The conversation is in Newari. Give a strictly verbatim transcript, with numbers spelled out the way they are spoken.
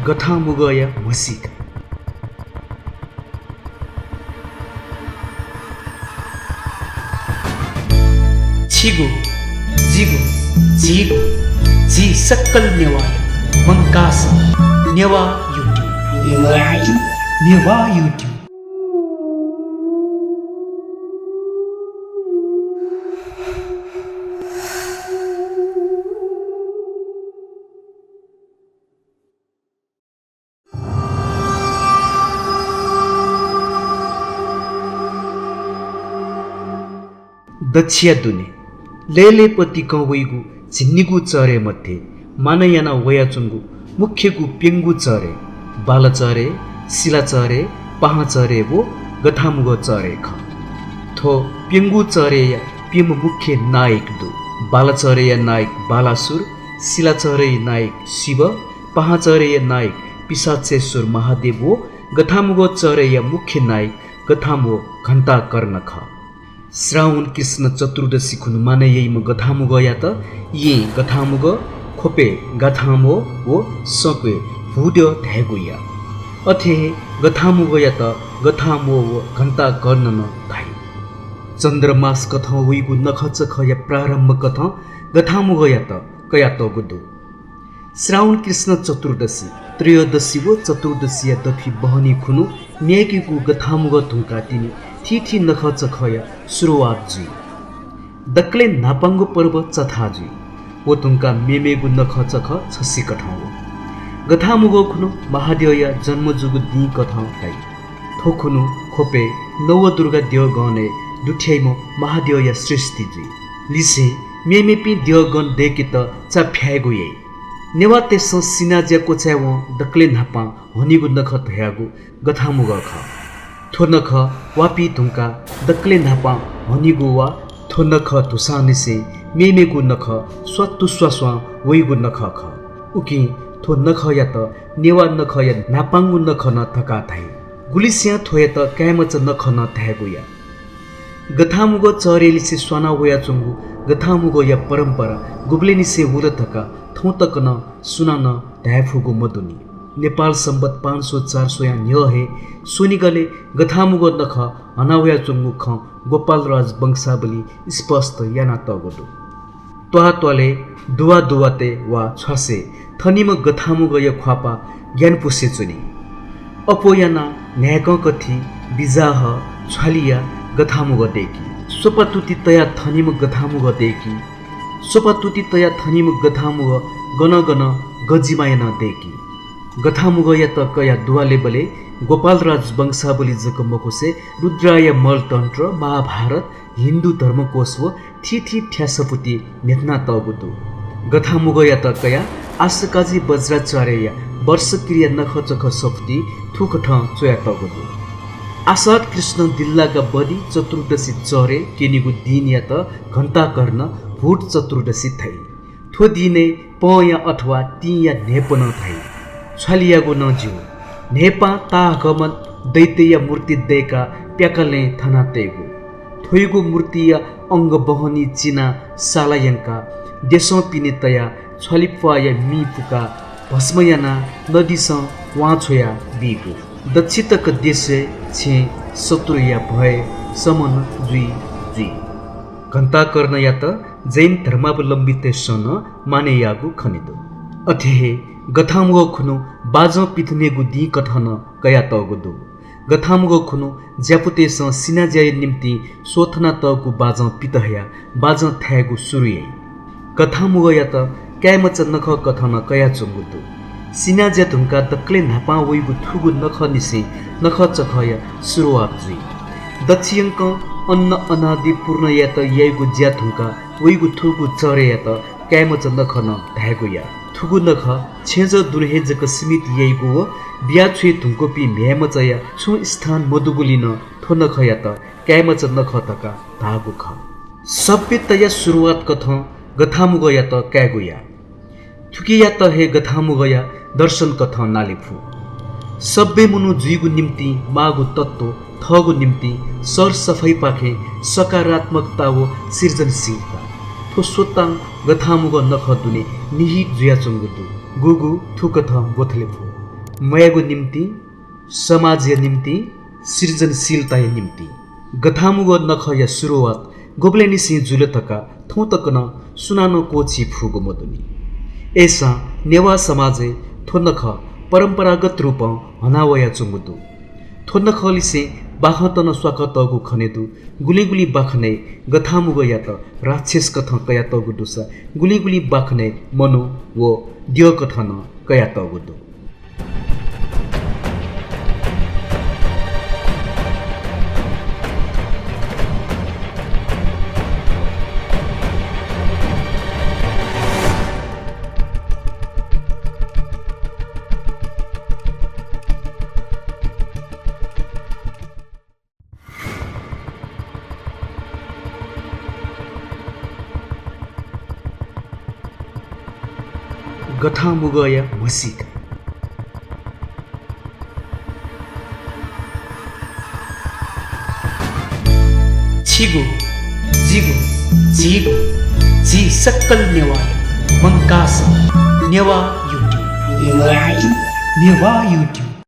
गथांमुगःया म्हसीका। छिगु, जिगु, झीगु, झी सकल नेवाःया मंकाः सः नेवाः YouTube। नेवाः YouTube। दच्छिया दुने लय्‌लय्‌पतिकं वइगु झिंनिगू चःह्रे मध्ये मानय् याना वयाच्वंगु मुख्यगु प्यंगू चःह्रे बालाचःह्रे, सिलाचःह्रे, पाहांचःह्रे व गथांमुगः चःह्रे खः। थ्व प्यंगू चःह्रेया प्यम्ह मुख्य नायक दु। बालाचःह्रेया नायक बालासुर, सिलाचःह्रेया नायक शिव, पाहांचःह्रेया नायक पिशाचेश्वर महादेव व गथांमुगः चःह्रेया मुख्य नायक गथांमुगः घण्टाकर्ण खः। श्रावण कृष्ण चतुर्दशी खुन्हु मानय् याइम्ह गथांमुगःयात येँय् गथांमुगः, ख्वपय् गाथांमुगः व संक्वय् भूद्यः धायेगु या। अथे हे गथांमुगःयात गथांमुगः व घण्टाकर्ण नं धाइ। चन्द्रमास कथं वइगु नखःचखःया प्रारम्भ कथं गथांमुगःयात कयातःगु दु। श्रावण कृष्ण चतुर्दशी, त्रयोदशी व चतुर्दशीया दथुइ बहनी खुन्हु म्यय्‌केगु गथांमुगः धुंकाः तिनि थीथी नखःचखःया सुरुवात जुइ। दकलय् न्हापांगु पर्व चथाः जुइ। व धुंकाः मेमेगु नखःचखः छसिकथं वः। गथांमुगः खुन्हु महाद्यःया जन्म जूगु दिं कथं धाइ। थ्व खुन्हु ख्वपय् नवदुर्गा द्यःगणय् दुथ्याइम्ह महाद्यःया सृष्टि जुइ। लिसें मेमेपिं द्यःगण दय्‌केत चा फ्यायेगु याइ। नेवाःतय्‌सं सिनाज्या क्वचाय् वं दकलय् न्हापां हनीगु नखः धयागु गथांमुगः खः। थ्व नखः वापी धुंकाः दकलय् न्हापां हनीगु वा थ्व नखः धुसांनिसें मेमेगु नखः स्वातुस्वास्वां वइगु नखः खः। उकिं थ्व नखःयात नेवाः नखःया न्हापांगु नखः नं धकाः धाइ। गुलिस्यां थ्वयात काय्‌मचा नखः नं धायेगु या। गथांमुगः चःह्रेलिसे स्वाना वयाच्वंगु गथांमुगःया परम्परा गुबलेंनिसें वल धकाः थौं तक नं सुनानं धाये फुगु मदुनि। नेपाल संवत् पाँच सौ चार सौ यां न्ह्यः हे स्वनिगलय् गथांमुगः नखः हना वयाच्वंगु खँ गोपालराज वंशावलीं स्पष्ट यानातःगु दु। त्वाःत्वालय् दुवादुवातय् वा छ्वासय् थनिम्ह गथांमुगःया ख्वाःपाः ग्यानापुसे च्वनी। अप्वः यानाः न्हाय्‌कं कथि, बिजाः, छ्वालिया गथांमुगः दय्‌की। स्वपा तुति तयाः थनिम्ह गथांमुगः दय्‌की। स्वपा तुति तयाः थनिम्ह गथांमुगः गनं गनं गजिमा यानाः दय्‌की। गथांमुगःयात कयाः दुवालेबलय् गोपालराज वंशावली जक मखुसें रुद्रायण मल्लतन्त्र, महाभारत, हिन्दू धर्मकोश व थीथी थ्यासपुति न्ह्यथनातःगु दु। गथांमुगःयात कयाः आशाकाजी वज्राचार्यया वर्षक्रिया नखःचखः सफुतिइ थुकथं च्वयातःगु दु। आषाढ कृष्ण दिल्लागा बदि चतुर्दशी चःह्रे क्यनीगु दिनयात घण्टाकर्ण भूत चतुर्दशी धाइ। थ्व दिनय् पंया अथवा तिंया न्हाय्‌पं धाइ। छ्वालियागु नं ज्यू। न्हाय्‌पां ताःहाकःम्ह दैत्यया मूर्ति दय्‌काः प्याकालँय् थनातयेगु। थ्वयागु मूर्तिया अंगबहनी चिनाः साला यंकाः देसं पिने तयाः छ्वालिप्वाःया मि पुकाः भस्म यानाः नदीसं वां छ्वया बीगु। दच्छि तक देसय् छेँ शत्रुया भय शमन जुइ जुइ। घण्टाकर्णयात जैन धर्मावलम्बीतय्‌सं नं मानय् याःगु खने दु। अथे हे गथांमुगः खुन्हु बाजं पिथनेगु दिं कथं नं कयातःगु दु। गथांमुगः खुन्हु ज्यापुतय्‌सं सिनाज्याया निंतिं स्वथनातःगु बाजं पित हयाः बाजं थायेगु सुरु याइ। गथांमुगःयात काय्‌मचा नखः कथं नं कयाच्वंगु दु। सिनाज्या धुंकाः दकलय् न्हापां वइगु थुगु नखःनिसें नखःचखःया सुरुवात जुइ। दच्छि यंकं अन्न अनादि पूर्ण यायेत याइगु ज्या धुंकाः वइगु थुगु चःह्रेयात काय्‌मचा नखः नं धायेगु या। थुगु नखः छेँजः दुने हे जक सीमित याइगु व बिया छ्वये धुंकूपिं म्ह्याय्‌मचाया छुं स्थान मदुगुलिं नं थ्व नखःयात काय्‌मचा नखः धकाः धाःगु खः। सभ्यताया सुरुवात कथं गथांमुगःयात कायेगु या। थुकियात हे गथांमुगःया दर्शन कथं नाले फु। सभ्य मनू जुइगु निंतिं माःगु तत्व थःगु निंतिं सरसफाइपाखें सकारात्मकता व सृजनशीलता। थ्व स्वतां गथांमुगः नखः दुने निहित जुयाच्वंगु दु। गुगु थुकथं ब्वथले फु। मयागु निम्तिं, समाजया निम्तिं, सृजनशीलताया निम्तिं। गथांमुगः नखःया सुरुवात गुबलेंनिसें जुल धकाः थौं तक नं सुनानं क्वःछी फुगु मदुनि। अय्‌सां नेवाः समाजय् थ्व नखः परम्परागत रूपं हना वयाच्वंगु दु। थ्व नखःलिसें बाखंत नं स्वाकःतःगु खने दु। गुलिं गुलिं बाखनय् गथांमुगःयात राक्षस कथं कयातःगु दुसा गुलिं गुलिं बाखनय् मनू व द्यः कथं नं कयातःगु दु। गथांमुगःया म्हसीका। छिगु, जिगु, झीगु, झी सकल नेवाःया मंकाः सः नेवाः YouTube। नेवाः YouTube।